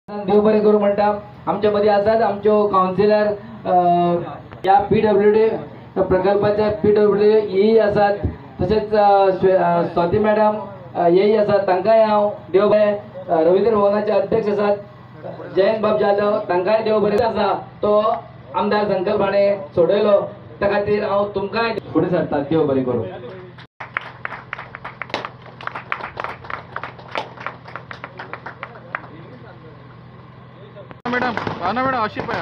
देव बरें करूं म्हणटा. आमच्या मदीं आसात आमच्यो कावन्सिलर ह्या PWD प्रकल्पाचे PWD ई आसात, तशेंच स्वाती मॅडम हेय आसात, तांकांय हांव देव बरें. रवींद्र भवनाचे अध्यक्ष आसात जयंत बाब जाधव, तांकांय देव बरें आसा तो आमदार संकल्प हाणें सोडयलो, त्या खातीर हांव तुमकांय फुडें सरता. देव बरें करूं. मॅडम, भावना मॅडम अशी पळय.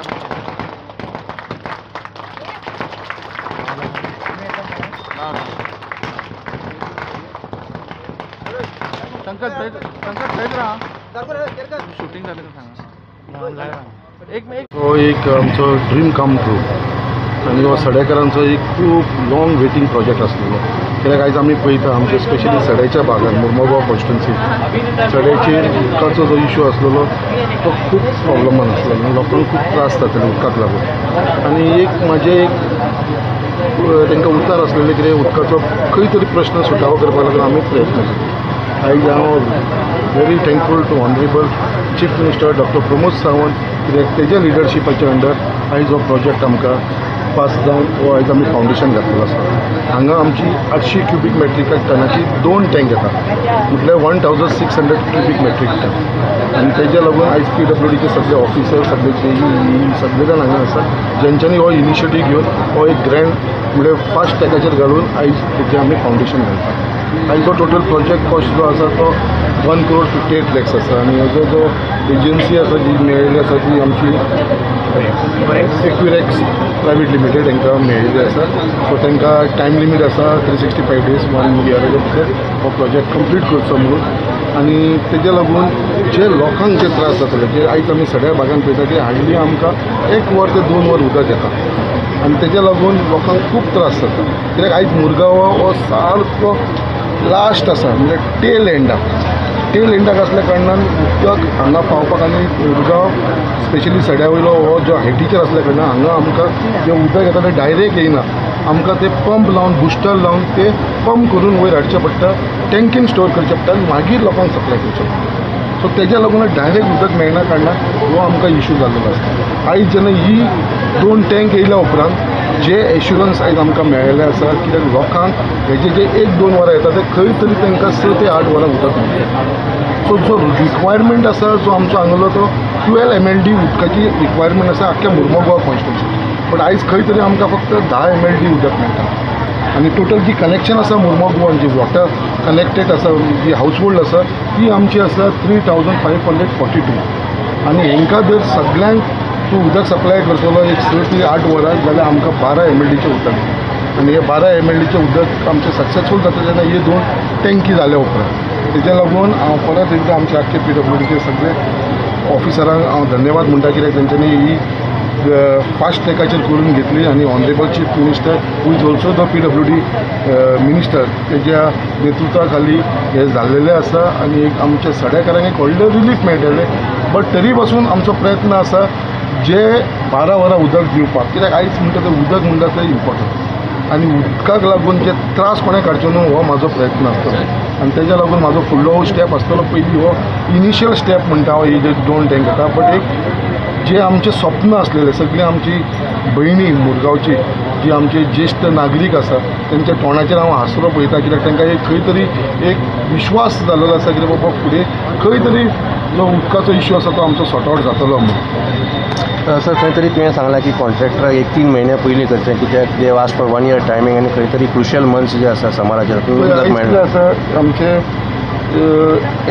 संकल्प थंयच राहा. शूटिंग जालें का सांगा. एक हो एक आमचो ड्रीम कम ट्रू आनी हो सडेकरांचो एक खूब लाँग वेटींग प्रोजेक्ट आसलेलो. कित्याक आयज आमी पळयता आमचे स्पेशली सड्याच्या भागान मुर्मगांव कॉन्स्टिट्युन्सी सड्याचेर उदकाचो जो इशू आसलेलो तो खूब प्रॉब्लमान आसलो आनी लोकांक खूब त्रास जाताले उदकाक लागून. आनी एक म्हाजें एक तांकां उतार आसलेलें कितें उदकाचो खंय तरी प्रश्न सुटावो करपाक लागून आमी प्रयत्न करता. आयज हांव very thankful to honourable chief minister doctor Pramod Sawant, कित्याक तेज्या लिडरशिपाच्या अंडर आयज हो प्रोजेक्ट आमकां पास जावन हो आयज आमी फावंडेशन घातलेलो आसा. हांगा आमची 800 क्युबीक मेट्रीक टनाची 2 टँक येता, म्हटल्यार 1600 क्युबीक मेट्रीक टन. आनी तेज्या लागून आयज PWDचे सगळे ऑफिसर, सगळे जेई सगळे जाण हांगा आसा जेंच्यांनी हो इनिशिएटीव घेवन हो एक ग्रँड म्हळ्यार फास्ट ट्रॅकाचेर घालून आयज तेजें आमी फावंडेशन घालता. आयज जो टोटल प्रोजेक्ट कॉस्ट जो आसा तो 1 crore 58 lakhs आसा. आनी हेजो जो एजन्सी आसा जी मेळिल्ली आसा ती आमची एक्विरेक्स प्रायवेट लिमिटेड हांकां मेळिल्ली आसा. सो तांकां टायम लिमीट आसा 365 डेज 1 इयराच्या भितर हो प्रोजेक्ट कंप्लीट करचो म्हणून. आनी तेज्या लागून जे लोकांक जे त्रास जातले, जे आयज आमी सगळ्या भागान पळयता की हाडली आमकां 1 वर ते 2 वर उदक येता आनी तेज्या लागून लोकांक खूब त्रास जाता. कित्याक आयज मुरगांव हो सारको लास्ट आसा, म्हणजे टेल एंडाक. टेल एंडाक आसल्या कारणान उदक हांगा पावपाक आनी मुरगांव स्पेशली सड्या वयलो हो जो हायटीचेर आसल्या कारणान हांगा आमकां जें उदक येता तें डायरेक्ट येयना, आमकां तें पंप लावन बुस्टर लावन तें पंप करून वयर हाडचें पडटा, टँकीन स्टोर करचें पडटा आनी मागीर लोकांक सप्लाय करचें पडटा. सो तेज्या लागून डायरेक्ट उदक मेळना कारणान हो आमकां इशू जाल्लो आसा. आयज जेन्ना ही 2 टँक येयल्या उपरांत जे एश्युरन्स आयज आमकां मेळिल्लें आसा, कित्याक लोकांक हेजे जे 1-2 वरां येता ते खंय तरी तांकां 6 ते 8 वरां उदक मेळटा. सो जो रिक्वायरमेंट आसा जो आमचो हांगलो तो 12 MLD उदकाची रिक्वायरमेंट आसा आख्ख्या मुर्मगांव कॉन्स्टिट्युन्सी, बट आयज खंय तरी आमकां फक्त 10 MLD उदक मेळटा. आनी टोटल जी कनेक्शन आसा मुर्मगांवान, जी वॉटर कनेक्टेड आसा, जी हावज होल्ड आसा ती आमची आसा 3542. आनी हेंकां जर सगळ्यांक तूं उदक सप्लाय करतलो एक 6 ते 8 वरां जाल्यार आमकां 12 MLDचें उदक. आनी हे 12 MLDचें उदक आमचें सक्सेसफूल जाता तेन्ना हे 2 टँकी जाल्या उपरांत. तेज्या लागून हांव परत एकदां आमचे आख्खे PWDचे सगळे ऑफिसरांक हांव धन्यवाद म्हणटा, कित्याक तेंच्यांनी ही फास्ट ट्रॅकाचेर करून घेतली. आनी honourable chief minister who is also the PWD minister तेज्या नेतृत्वा खाली हें जाल्लेलें आसा. आनी एक आमच्या सड्याकारांक एक व्हडलें रिलीफ मेळटलें, बट तरी पासून आमचो प्रयत्न आसा जे 12 वरां उदक दिवपाक, कित्याक आयज म्हणटा तें उदक म्हणटा तें इम्पॉर्टंट आनी उदकाक लागून जे त्रास कोणें काडचो न्हू हो म्हाजो प्रयत्न आसतलो. आनी तेज्या लागून म्हाजो फुडलो स्टेप आसतलो, पयलीं हो इनिशियल स्टेप म्हणटा हांव, ही जे 2 टँक येता, बट एक जे आमचें स्वप्न आसलेलें सगळीं आमची भयणी मुरगांवची जी आमचे ज्येश्ठ नागरीक आसा तेंच्या तोंडाचेर हांव हांसरो पळयता, कित्याक तांकां एक खंय तरी एक विश्वास जाल्लो आसा कित्याक बाबा फुडें खंय तरी जो उदकाचो इश्यू आसा तो आमचो सॉर्ट आवट जातलो म्हणून. सर, खंय तरी तुवें सांगलां की कॉन्ट्रॅक्टराक एक 3 म्हयन्या पयलीं करचें, कित्याक they ask for 1 year timing आनी खंय तरी क्रुशियल मंथ्स जे आसा समराचेर उदक मेळना. आसा आमचे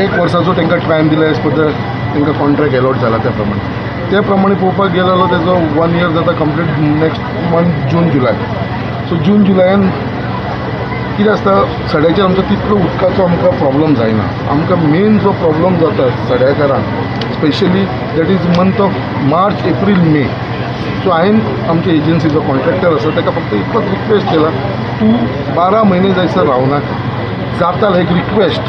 1 वर्साचो तांकां टायम दिला एज पर the तांकां कॉन्ट्रॅक्ट एलॉट जाला त्या प्रमाणे. ते प्रमाणे पळोवपाक गेलो जाल्यार तेजो 1 इयर जाता complete next month June July. So जून जुलयान कितें आसता सड्याचेर आमचो तितलो उदकाचो आमकां प्रॉब्लम जायना. आमकां मेन जो प्रॉब्लम जाता सड्याकारांक specially that is month of March April May. So हांवें आमचे एजन्सी जो कॉन्ट्रॅक्टर आसा ताका फक्त इतलोच रिक्वेस्ट केला, तूं 12 म्हयने जायसर रावनाका. जाता एक request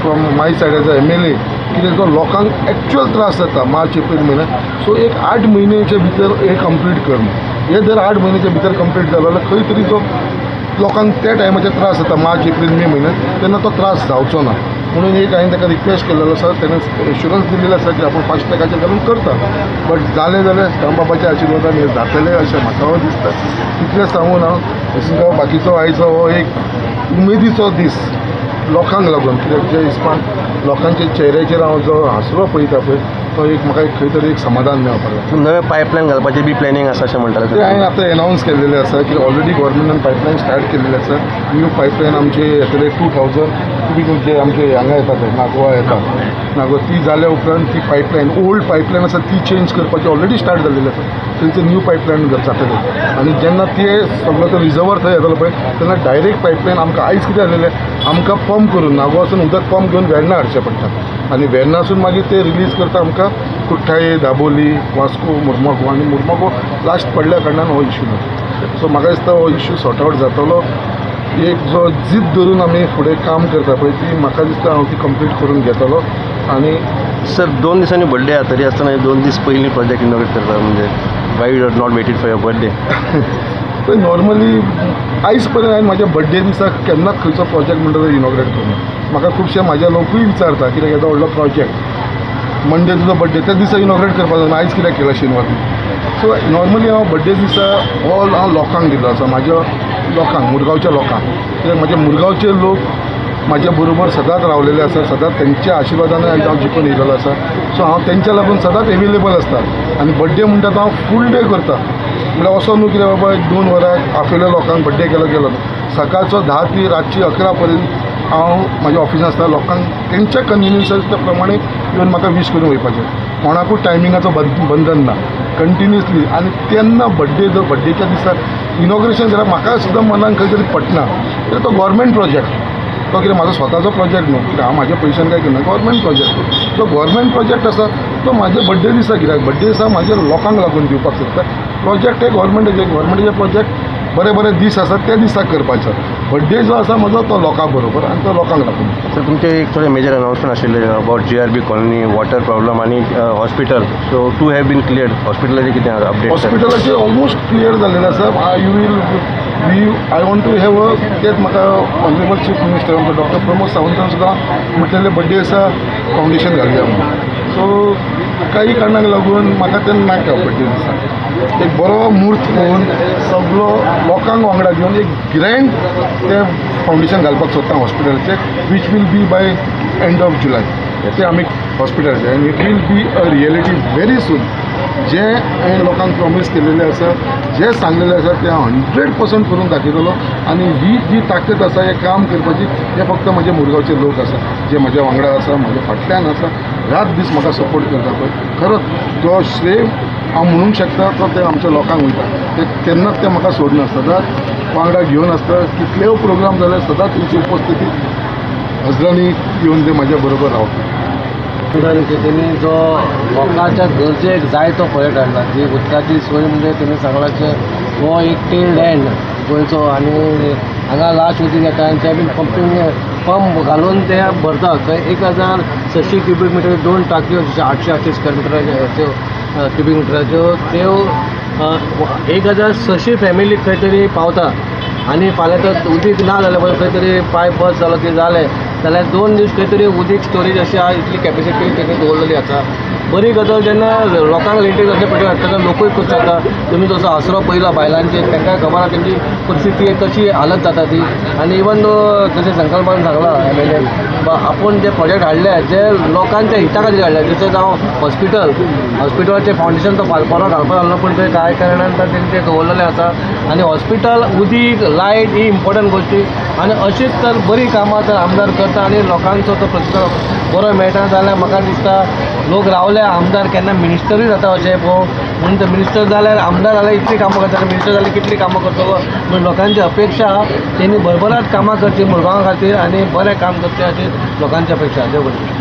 from my side as a MLA कितें जो लोकांक एक्चुअल त्रास जाता मार्च एप्रील म्हयन्याक, सो एक 8 म्हयन्याच्या भितर हें कंप्लीट कर म्हूण. हें जर 8 म्हयन्याच्या भितर कंप्लीट जालो जाल्यार खंय तरी जो लोकांक त्या टायमाचेर त्रास जाता मार्च एप्रील मे म्हयन्यात तेन्ना तो त्रास जावचो ना. म्हणून एक हांवें ताका रिक्वेस्ट केलेलो आसा, तेणें एश्युरन्स दिल्लेलो आसा की आपूण फास्ट ट्रॅकाचेर घालून करता. बट जालें जाल्यार दामबाबाच्या आशिर्वादान हें जातलें अशें म्हाका दिसता. तितलें सांगून हांव तुमकां बाकीचो आयचो हो एक उमेदीचो दीस लोकांक लागून, कित्याक जे हिसपान लोकांच्या चेहऱ्याचेर हांव जो हांसरो पळयता पळय तो एक म्हाका एक खंय तरी एक समाधान मेळपाक लागता. नवें पायपलायन घालपाचें बी प्लॅनिंग आसा अशें म्हणटालें. तें हांवें आतां एनावन्स केल्लेलें आसा की ऑलरेडी गव्हर्मेंटान पायपलायन स्टार्ट केल्लेलें आसा. न्यू पायपलायन आमचे येतले 2000 क्युबीक जे आमचे हांगा येता ते नागोवा येता, नागोवा ती जाल्या उपरांत ती पायपलायन ओल्ड पायपलायन आसा ती चेंज करपाची ऑलरेडी स्टार्ट जाल्लेली आसा. तेंचे न्यू पायपलायन जातलें आनी जेन्ना ते सगळो तो रिजर्वर थंय येतलो पळय तेन्ना डायरेक्ट पायपलायन आमकां आयज कितें जालेलें आमकां पंप करून नागोवासून उदक पंप घेवन वेर्णा हाडचें पडटा आनी वेर्णासून मागीर ते रिलीज करता आमकां कुठ्ठाळे, दाबोली, वास्को, मुरमागो आनी मुरमागो लास्ट पडल्या कारणान हो इशू ना. सो म्हाका दिसता हो इशू सॉर्ट आवट जातलो. एक जो जिद धरून आमी फुडें काम करता पळय ती म्हाका दिसता हांव ती कंप्लीट करून घेतलो. आनी सर 2 दिसांनी बर्थडे आसा तरी आसतना 2 दीस पयलीं प्रोजेक्ट इनॉग्रेट करता म्हणजे why you are not waited for your birthday? पळय नॉर्मली आयज पर्यंत हांवें म्हाज्या बर्थडे दिसा केन्नाच खंयचो प्रोजेक्ट म्हणटा तो इनॉग्रेट करूं. म्हाका खुबशे म्हाजे लोकूय विचारता कित्याक येदो व्हडलो प्रोजेक्ट मंडे तुजो बर्थडे त्या दिसा इनॉग्रेट करपाक जाय, आयज कित्याक केला शेनवार. सो नॉर्मली हांव बर्थडे दिसा ऑल हांव लोकांक दिलो आसा, म्हाज्या लोकांक, मुरगांवच्या लोकांक, कित्याक म्हाजे मुरगांवचे लोक म्हाज्या बरोबर सदांच रावलेले आसा, सदांच तेंच्या आशिर्वादान आयज हांव जिखून येयलेलो आसा. सो हांव तेंच्या लागून सदांच एवेलेबल आसता आनी बर्थडे म्हणटा तो हांव फूल डे करता. म्हणल्यार असो न्हू कितें बाबा 2 वरां आपयल्या लोकांक बर्थडे केलो गेलो, सकाळचो 10 ते रातची 11 पर्यंत हांव म्हाज्या ऑफिसान आसता. लोकांक तेंच्या कन्विनियन्सा प्रमाणे येवन म्हाका वीश करून वयपाचें, कोणाकूय टायमिंगाचो बंधन ना, कंटिन्युअसली. आनी तेन्ना बड्डे जर बड्डेच्या दिसा इनॉग्रेशन जाल्यार म्हाका सुद्दां मनाक खंय तरी पटना, कित्याक तो गव्हर्मेंट प्रोजेक्ट, तो कितें म्हाजो स्वताचो प्रोजेक्ट न्हू, कित्याक हांव म्हाज्या पयशान काय करना, गव्हर्मेंट प्रोजेक्ट. तो गव्हर्मेंट प्रोजेक्ट आसा तो म्हाज्या बड्डे दिसा, कित्याक बड्डे दिसा म्हाज्या लोकांक लागून दिवपाक सोदता. प्रोजेक्ट हे गव्हर्मेंटाचे, गव्हर्मेंटाचे प्रोजेक्ट बरे बरे दीस आसा त्या दिसा करपाचो. बड्डे जो आसा म्हजो तो लोकां बरोबर आनी तो लोकांक लागून. सर तुमचे एक थोडे मेजर अनाउन्समेंट आशिल्ले about GRB colony, water problem आनी hospital, so to have been cleared. हॉस्पिटलाचे कितें अपडेट? हॉस्पिटलाचे ऑलमोस्ट क्लियर जाल्लेलें आसा. You will we I want to have a तेच म्हाका ऑनरेबल चीफ मिनिस्टर आमचो डॉक्टर प्रमोद सावंतान सुद्दां म्हटलेले बड्डे दिसा फावंडेशन घालया म्हणून. सो काही कारणाक लागून म्हाका तें नाका बड्डे दिसा एक बरो म्हूर्त पळोवन सगलो लोकांक वांगडा घेवन एक ग्रँड तें फावंडेशन घालपाक सोदता हॉस्पिटलाचें, which will be by end of July. तें आमी हॉस्पिटलाचें आनी it will be a reality very soon. जे हांवें लोकांक प्रॉमीस केलेलें आसा, जें सांगलेलें आसा तें हांव 100% करून दाखयतलो. आनी ही जी ताकद आसा हें काम करपाची, हें फक्त म्हजे मुरगांवचे लोक आसा जे म्हज्या वांगडा आसा, म्हज्या फाटल्यान आसा, रात दीस म्हाका सपोर्ट करता. पळय खरोच जो श्रेय हांव म्हणूंक शकता तो ते आमच्या लोकांक वयता, ते केन्नाच ते म्हाका सोडना, सदांच वांगडा घेवन आसता. कितलेय प्रोग्राम जाल्यार सदांच तेंची उपस्थिती हजरांनी येवन ते म्हाज्या बरोबर रावता. तेणी जो लोकांच्या गरजेक जाय तो प्रोजेक्ट हाडला, जी उदकाची सोय म्हणजे तेणी सांगला की हो एक टेल्ड एंड गोंयचो आनी हांगा लास्ट उदीक येता आनी ते बी पंपींग पंप घालून ते भरता. थंय 1600 क्युबीक मिटर 2 टाकयो 800 स्क्वेअर मिटराच्यो क्युबीक मिटराच्यो त्यो 1600 फॅमिलीक खंय तरी पावता. आनी फाल्यां तर उदीक ना जाल्यार पळय खंय तरी पायप बस जालो कितें जालें जाल्यार 2 दीस खंय तरी उदीक स्टोरेज अशी आहा, इतली कॅपेसिटी तेणी दवरलेली आसा. बरी गजाल जेन्ना लोकांक लेटेस्ट अशे प्रोजेक्ट हाडटा तेन्ना लोकूय खूश जाता. तुमी जसो आसरो पळयला बायलांचेर, तांकां खबर आसा तेंची परिस्थिती कशी हालत जाता ती. आनी इवन दो जशें संकल्पान सांगलां MLA आपूण जे प्रोजेक्ट हाडले जे लोकांच्या हिता खातीर हाडले, जशें जावं हॉस्पिटल, हॉस्पिटलाचें फावंडेशन तो परत घालपाक जालो पूण थंय कांय कारणान तेणी तें दवरलेलें आसा. आनी हॉस्पिटल, उदीक, लायट ही इम्पोर्टंट गोश्टी आनी अशीच तर बरी कामां तर आमदार करता आनी लोकांचो तो प्रतिसाद बरो मेळटा जाल्यार म्हाका दिसता लोक रावले आमदार केन्ना मिनिस्टरूय जाता अशें पळोवंक. म्हणून तर मिनिस्टर जाल्यार आमदार जाल्यार इतलीं कामां करता, मिनिस्टर जाल्यार कितलीं कामां करतलो म्हूण लोकांची अपेक्षा तेणी भरभराट कामां करचीं मुरगांवा खातीर आनी बरें काम करचें अशी लोकांची अपेक्षा. देव बरें.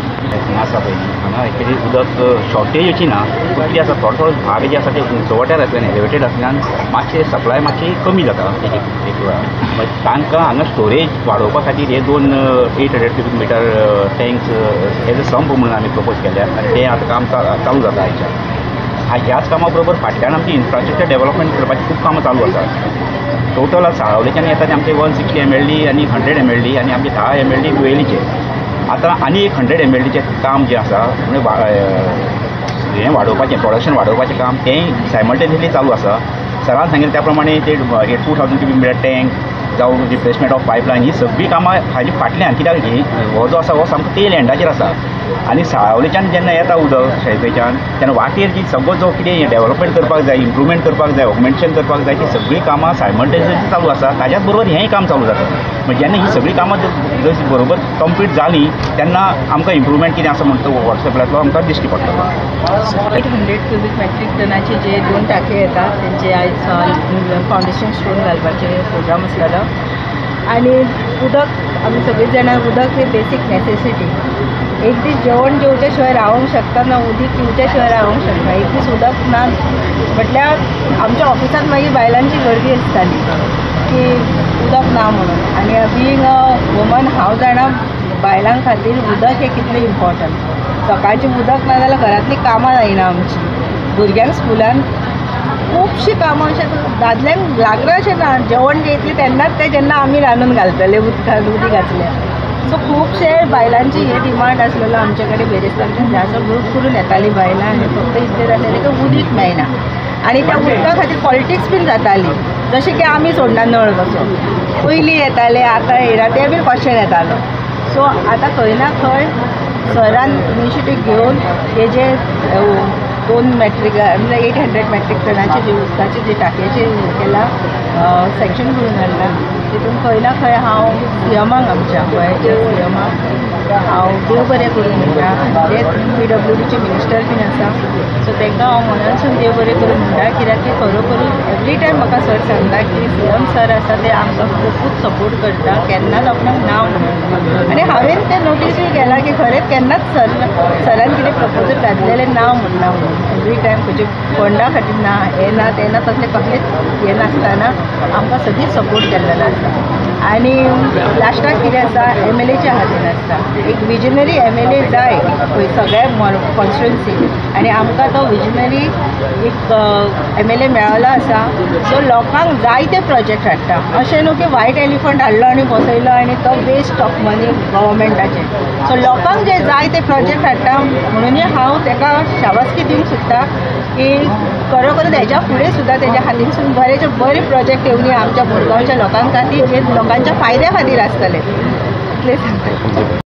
आसा पळय हांगा एक्चुअली उदक शॉर्टेज अशी ना, इतली आसा, थोडो थोडो भाग जे आसा ते उंचवट्यार आसल्यान एलिवेटेड आसल्यान मातशें सप्लाय मातशी कमी जाता एक एक वेळार. मागीर तांकां हांगा स्टोरेज वाडोवपा खातीर हे 2 800 cubic metre tanks as a sump म्हणून आमी प्रपोज केल्या आनी तें आतां काम चालू जाता आयच्यान. ह्याच कामा बरोबर फाटल्यान आमची इन्फ्रास्ट्रक्चर डेव्हलपमेंट करपाची खूब कामां चालू आसा. टोटल साळावलेच्यान येता ते आमचे 160 MLD आनी 100 MLD आनी आमचे 10 MLD गुवेलीचे. आतां आनी एक 100 MLDचें काम जें आसा म्हणजे हें वाडोवपाचें, प्रोडक्शन वाडोवपाचें काम तेंय सायमल्टेनियसली चालू आसा. सरान सांगिल्लें त्या प्रमाणे ते 2000 क्युबीक मिटर टँक जावं रिप्लेसमेंट ऑफ पायपलायन ही सगळीं कामां हाजी फाटल्यान, कित्याक ही हो जो आसा हो सामको तेल एंडाचेर आसा आनी साळावलेच्यान जेन्ना येता उदक शेळपेच्यान तेन्ना वाटेर जी सगळो जो कितें डेवलपमेंट करपाक जाय, इम्प्रुवमेंट करपाक जाय, ऑगमेंटेशन करपाक जाय, ती सगळीं कामां सायमल्टेनियसली चालू आसा. ताज्याच बरोबर हेंय काम चालू जाता. म्हणजे जेन्ना ही सगळीं कामां जशी बरोबर कंप्लीट जालीं तेन्ना आमकां इम्प्रुवमेंट कितें आसा म्हणटा तो वॉटर सप्लायचो आमकां दिश्टी पडटलो. 800 क्युबीक मेट्रीक टनाचे जे 2 टाके येतात तेंचे आयज फावंडेशन स्टोन घालपाचे प्रोग्राम आसलेलो. आनी उदक आमी सगळीं जाणां उदक ही बेसीक नॅसेसिटी. एक दीस जेवण जेवच्या शिवाय रावंक शकता ना, उदीक पिवच्या शिवाय रावंक शकना. एक दीस उदक ना म्हटल्यार आमच्या ऑफिसांत मागीर बायलांची गर्दी आसताली की उदक ना म्हणून. आनी बिईंग अ वुमन हांव जाणा बायलां खातीर उदक हें कितलें इम्पॉर्टंट. सकाळचें उदक ना जाल्यार घरांतलीं कामां जायना आमची, भुरग्यांक स्कुलान खुबशीं कामां अशें दादल्यांक लागना अशें ना, जेवण जेयतलीं तेन्नाच तें जेन्ना आमी रांदून घालतले उदकान उदीक आसल्यार. सो खुबशे बायलांची हे डिमांड आसलेलो आमचे कडेन बेरेस्तारच्यान ह्याचो ग्रूप करून येताली बायलां आनी फक्त इतलें जातालें की उदीक मेळना आनी त्या उदका खातीर पॉलिटिक्स बीन जाताली, जशें की आमी सोडना नळ कसो पयलीं येताले आतां येना तें बीन क्वेश्चन येतालो. सो आतां खंय ना खंय सरान इनिशिएटीव घेवन हे जे 2 मेट्रीक म्हणजे 800 मेट्रीक टनाचे जे उदकाचे जे टाकयेचे केला सँक्शन करून हाडला तितून खंय ना खंय हांव सीएमाक, आमच्या गोंयाच्या सीएमाक हांव देव बरें करूं म्हणटा. ते PWDचे मिनिस्टर बीन आसा, सो तांकां हांव मनानसून देव बरें करूं म्हणटा, कित्याक की खरोखरूच एवरी टायम म्हाका सर सांगता की सीएम सर आसा ते आमकां खुबूच सपोर्ट करता, केन्नाच आपणाक ना म्हणून. आनी हांवें तें नोटीसूय केलां की खरेंच केन्नाच सरान कितें प्रपोजल घातलेलें ना म्हणना म्हणून. एवरी टायम खंयचे फंडा खातीर ना, हें ना तें ना, तसलें कसलेंच हें नासतना आमकां सदींच सपोर्ट केल्लेलो आसा. आनी लास्टाक कितें आसा, MLAच्या हातीन आसता. एक विजनरी MLA जाय खंय सगळ्या कॉन्स्टिट्युएन्सी आनी आमकां तो विजनरी एक MLA मेळ्ळो आसा. सो लोकांक जायते प्रोजेक्ट हाडटा, अशें न्हू की वायट एलिफंट हाडलो आनी बसयलो आनी तो वेस्ट ऑफ मनी गव्हर्मेंटाचें. सो लोकांक जे जाय ते प्रोजेक्ट हाडटा म्हणूनय हांव ताका शाबासकी दिवंक सोदता की खरोखर हेज्या फुडें सुद्दां तेज्या हातीनसून बरेचे बरे प्रोजेक्ट येवनी आमच्या मुरगांवच्या लोकां खातीर, जे लोकांच्या फायद्या खातीर आसतले, इतलें सांगता.